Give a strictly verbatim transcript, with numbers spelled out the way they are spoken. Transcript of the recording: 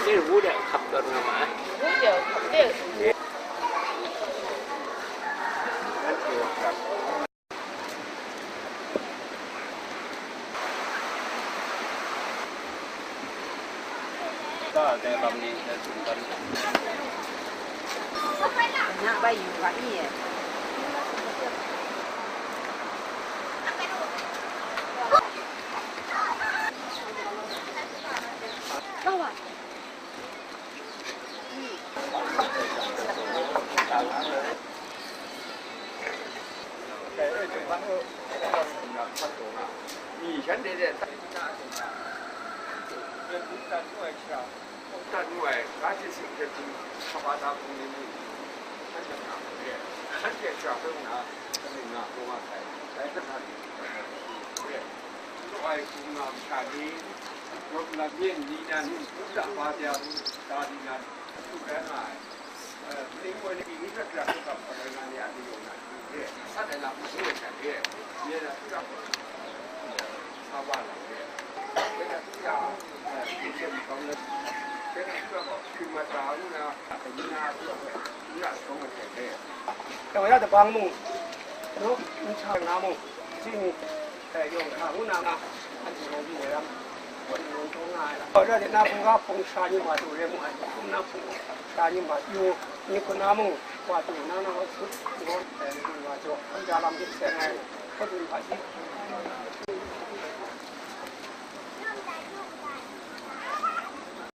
Ni wu de hkap tawn nga ma ai. Wu de hkap de. Tawai da dabang mung, nu, nsa nga mung, chini, eh, yawng hta ngu na nga, anhte rawng di ai ram, wan yawng taw nga ai la. Tawai da de na hpung ga hpung sha ni ma tu re mu ai, hpung na hpung sha ni ma tu, ni hku na mung, wa tu na na wa su, ngu, eh, ni wa jaw, hpung ja lam de seng ai, hpung du hpa shi.